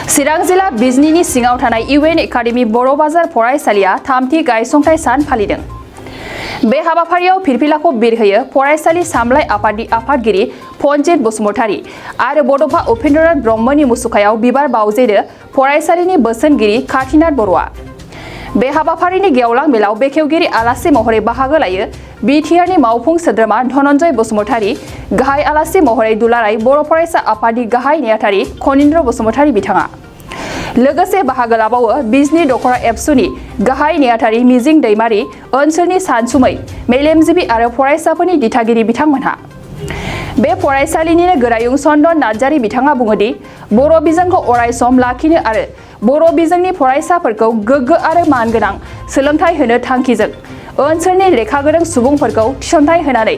चिरां जिल्ला बिजनीनि सिङाव थानाय इउएन एकाडेमी बर' बाजार फरायसालिया थामथि गायसंथाय सान फालिदों। बे हाबाफारियाव फिरफिलाखौ बिरहोयो फरायसालि सामलाय आफादनि आफादगिरि पनजित बसुमतारी आरो बड'फा उपेन्द्रनाथ ब्रह्मनि मुसुखायाव बिबार बावजेनो फरायसालिनि बोसोनगिरि काथिनाथ बर'आ। बे हाबाफारिनि गेवलां मेलाव बेखेवगिरि आलासि महरै बाहागो लायो बिटिआरनि मावफुं सोद्रोमा धनन्जय बसुमतारी, गाहाय आलासि महरै दुलाराय बर' फरायसा आफादनि गाहाय नेहाथारि खनिन्द्र बसुमतारी बिथाङा। लोगोसे बाहागो लाबावो बिजनी दख'रा एबसुनि गाहाय नेहाथारि मिजिं दैमारी, ओनसोलनि सानसुमै मेलेमजिबि आरो फरायसाफोरनि दिथागिरि बिथांमोनहा। बे फरायसालिनिनो गोरायुं चन्दन नार्जारी बिथाङा बुङोदि बर' बिजोंखौ अरायसम लाखिनो आरो बर' बिजोंनि फरायसाफोरखौ गोग्गो आरो मानगोनां सोलोंथाइ होनो थांखिजों ओनसोलनि लेखा गोरों सुबुंफोरखौ थिसनथाइ होनानै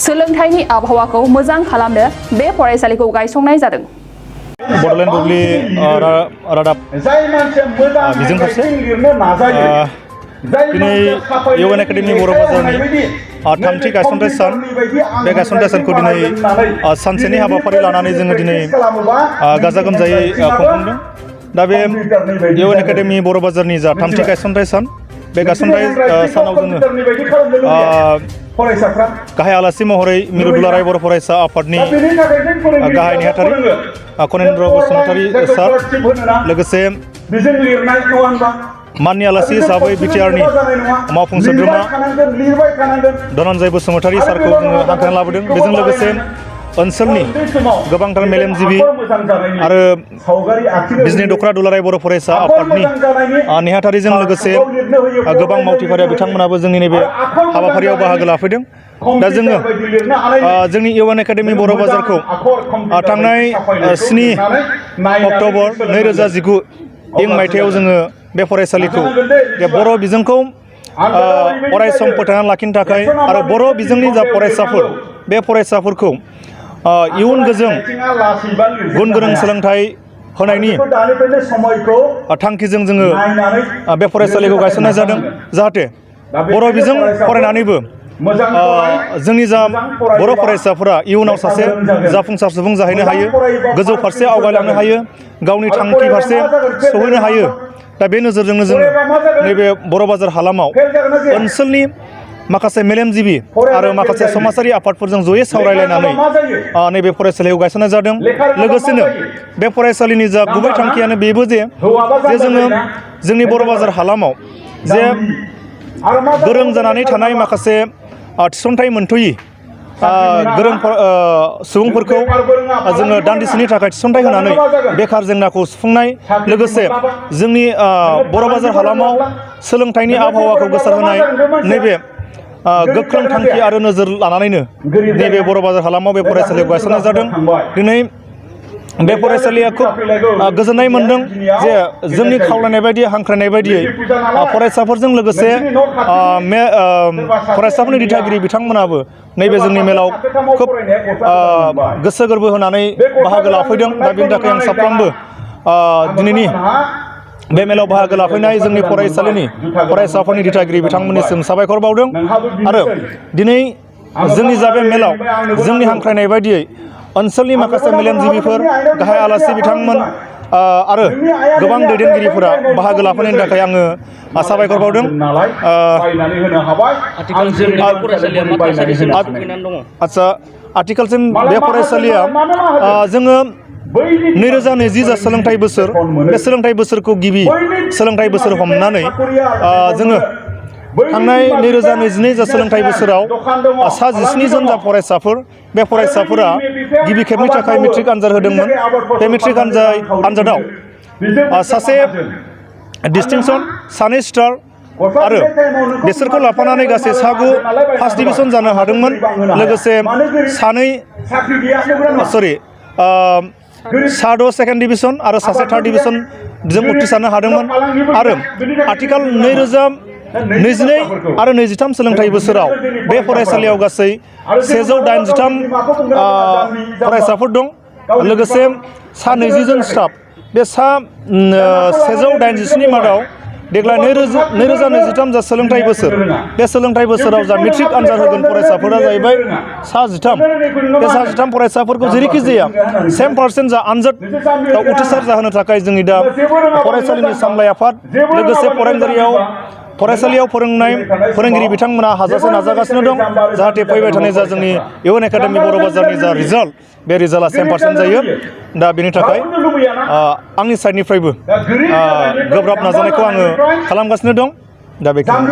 सोलोंथाइनि आबहावाखौ मोजां खालामनो बे फरायसालिखौ गायसंनाय जादों। बड'लेण्ड बुब्लि रादाब बिजों फारसे दिनै इउएन एकाडेमी बर' बाजारनि थामथि गायसनथाय सान, बे गायसनथाय सानखौ दिनै सानसेनि हाबाफारि लानानै जोङो दिनै गाजा गोमजायै खुंफुंदों। दा बे इउएन एकाडेमी बर' बाजारनि जा थामथि गायसनथाय सान, बे गायसनथाय सानाव जोङो गाहाय आलासि महरै मिरु दुलाराय बर' फरायसा आफादनि गाहाय नेहाथारि खनिन्द्र बसुमतारी सार, लोगोसे माननि आलासि हिसाबै बिटिआरनि मावफुं सोद्रोमा धनन्जय बसुमतारी सारखौ जोङो हांख्रायना लाबोदों। बेजों लोगोसे ओनसोलनि गोबांथार मेलेमजिबि आरो बिजनी दख'रा दुलाराय बर' फरायसा आफादनि नेहाथारिजों लोगोसे गोबां मावथिफारिया बिथांमोनाबो जोंनि नैबे हाबाफारियाव बाहागो लाफैदों। दा जोङो जोंनि इउएन एकाडेमी बर' बाजारखौ थांनाय 7 अक्ट'बर 2019 मायथाइयाव जोङो बे फरायसालिखौ बर' बिजोंखौ अरायसम फोथांना लाखिनो थाखाय आरो बर' बिजोंनि जा फरायसाफोर, बे फरायसाफोरखौ इयुन गोजों गुन गोनां सोलोंथाइ होनायनि थांखिजों जोङो बे फरायसालिखौ गायसननाय जादों, जाहाथे बर' बिजों फरायनानैबो जोंनि जा बर' फरायसाफोरा इयुनाव सासे जाफुंसार सुबुं जाहैनो हायो, गोजौ फारसे आवगायलांनो हायो, गावनि थांखि फारसे सहैनो हायो। दा बे नोजोरजोंनो जोङो नैबे बर' बाजार हालामाव ओनसोलनि माखासे मेलेमजिबि आरो माखासे समाजारि आफादफोरजों जयै सावरायलायनानै नैबे फरायसालिखौ गायसननाय जादों। लोगोसेनो बे फरायसालिनि जा गुबै थांखियानो बेबो जे जोङो जोंनि बर' बाजार हालामाव जे गोरों जानानै थानाय माखासे थिसनथाइ मोनथ'यि गोरों सुबुंफोरखौ जोङो दान्दिसेनि थाखाय थिसनथाइ होनानै बेखार जेंनाखौ सुफुंनाय, लोगोसे जोंनि बर' बाजार हालामाव सोलोंथाइनि आबहावाखौ गोसारहोनाय, नैबे गोख्रों थांखि आरो नोजोर लानानैनो नैबे बर' बाजार हालामाव बे फरायसालिखौ गायसननाय जादों। दिनै बे फरायसालिया खोब गोजोननाय मोनदों जे जोंनि खावलायनाय बायदि, हांख्रायनाय बायदियै फरायसाफोरजों लोगोसे फरायसाफोरनि दिथागिरि बिथांमोनाबो नैबे जोंनि मेलाव खोब गोसो गोरबो होनानै बाहागो लाफैदों। दा बेनि थाखाय आं साफ्रोमबो दिनैनि बे मेलाव बाहागो लाफैनाय जोंनि फरायसालिनि फरायसाफोरनि दिथागिरि बिथांमोननिसिम साबायखर बावदों। आरो दिनै जोंनि जा बे मेलाव जोंनि हांख्रायनाय बायदियै ओनसोलनि माखासे मेलेमजिबिफोर, गाहाय आलासि बिथांमोन आरो गोबां दैदेनगिरिफोरा बाहागो लाफैनायनि थाखाय आङो साबायखर बावदों। आदसा, आथिखालसिम बे फरायसालिया जोङो 2020 जा सोलोंथाइ बोसोर, बे सोलोंथाइ बोसोरखौ गिबि सोलोंथाइ बोसोर हमनानै जोङो थांनाय 2022 जा सोलोंथाइ बोसोराव 17 जन जा फरायसाफोर, बे फरायसाफोरा गिबि खेबनि थाखाय मेट्रिक आनजाद होदोंमोन। बे मेट्रिक आनजादाव सासे डिस्टिंसन, 2 स्टार आरो बिसोरखौ लाफानानै गासै 7 फार्स्ट डिभिजन जानो हादोंमोन। लोगोसे 6 सेकेन्ड डिभिजन आरो 1 थार्ड डिभिजन जों उथ्रिसारनो हादोंमोन। आरो आथिखाल 2022 आरो 23 सोलोंथाइ बोसोराव बे फरायसालियाव गासै 183 फरायसाफोर दं, लोगोसे 20 जन स्टाफ। बे 187 मादाव देग्लाय 2023 जा सोलोंथाइ बोसोर बे सोलोंथाइ बोसोराव जा मेट्रिक आनजाद होगोन फरायसाफोरा जाहैबाय 13 बे 13 फरायसाफोरखौ जेरैखि जाया 100% जा आनजाद उथ्रिसार जाहोनो थाखाय जोंनि दा फरायसालिनि सामलाय आफाद लोगोसे फरायसालियाव फोरोंनाय फोरोंगिरि बिथांमोना हाजासे नाजागासिनो दं जाहाथे फैबाय थानाय जा जोंनि इउएन एकाडेमि बर' बाजारनि जा रिजाल्ट बे रिजाल्टआ 100% जायो दा बेनि थाखाय आंनि साइडनिफ्रायबो गोब्राब नाजानायखौ आङो खालामगासिनो दं दा बेखिनि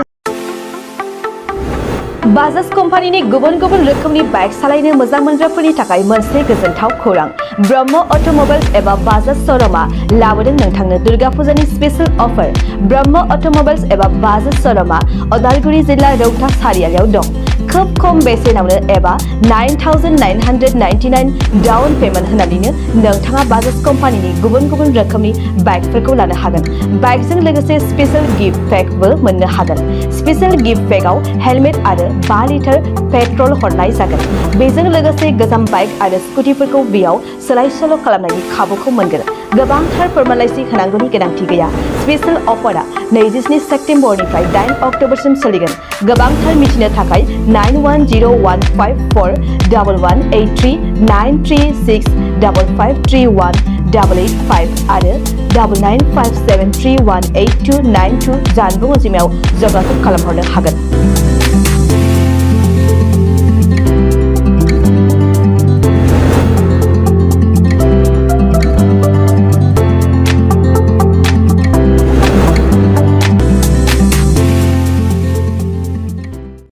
बाजाज कम्पानिनि गुबुन गुबुन रोखोमनि बाइक सालायनो मोजां मोनग्राफोरनि थाखाय मोनसे गोजोनथाव खौरां ब्रह्म अट'मबाइल्स एबा बाजाज श'रुमआ लाबोदों नोंथांनो दुर्गा फुजानि स्पेशल अफार ब्रह्म अट'मबाइल्स एबा बाजाज श'रुमआ उदालगुरि जिल्ला रौता सारियालियाव दं खोब खम बेसेनावनो एबा 9,999 डाउन पेमेन्ट होनानैनो नोंथाङा बाजाज कम्पानिनि गुबुन गुबुन रोखोमनि बाइकफोरखौ लानो हागोन बाइकजों लोगोसे स्पेशल गिफ्ट पेकबो मोननो हागोन स्पेशल गिफ्ट पेकआव हेलमेट आरो 5 लिटार पेट्रल हरनाय जागोन बेजों लोगोसे गोजाम बाइक आरो स्कुटिफोरखौ बेयाव सोलाय सोल' खालामनायनि खाबुखौ मोनगोन गोबांथार फोरमानलाइसि होनांगौनि गोनांथि गैया स्पेशल अफारा 27 सेप्तेम्बरनिफ्राय 8 अक्ट'बरसिम सोलिगोन गोबांथार मिथिनो थाखाय 91015411839365531885 आरो 9957318292 जानबुं अनजिमायाव जगाजग खालामहरनो हागोन